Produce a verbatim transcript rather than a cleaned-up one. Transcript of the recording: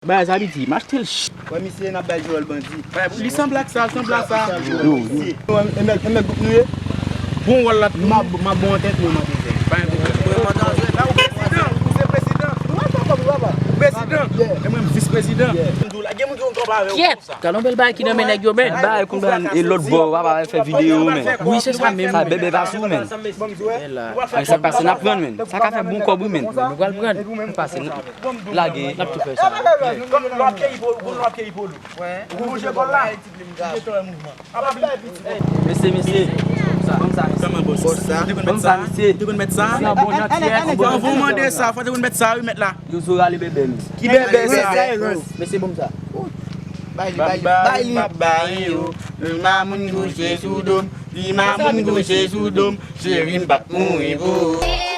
Bagay sa piti, m achte l ch. Wè misye n ap bay jwèl bandi. Li sanble ak sa, sanble ak sa. Yo, yo. Mwen, e mèt, e mèt gwoup nou ye? Bon wòl la. M ap, m ap bon antèt mwen, mwen te fè. Pa gen pwoblèm. La ou prezidan, ou se prezidan. Ou prezidan. E mwen m vis prezidan. Gen moun ki konn konpare w. Kyèt! Gade yon bèl bagay ki nan men nèg yo, men. Bagay konn e lòt bò, papa fè videyo, men. Wi, se sa menm. Sa bèbè pa sou, men. Sa k pase, n ap pran, men. Sa ka fè bon kòb, wi, men. Nou pral pran. N ap pase, n ap lage. N ap tou fè sa. Lòt peyi pou, lòt peyi pou lou. Ou lonje bòl la. Mesye, mesye. Ban m sa, mesye. Kòman bòs? Bòs sa. Ban m sa, mesye. Te konn mèt sa? Sa bon, jantyès. Anvan w mande sa, fò te konn mèt sa, wi, mèt la. Yo zo rale bèbè, men. Ki bèbè sa? Mesye, ban m sa. Bay li, bay li, bay li. M ap bay yo. Mamoun kouche sou do m. Li mamoun kouche sou do m. Cheri, m p ap mouri pou ou.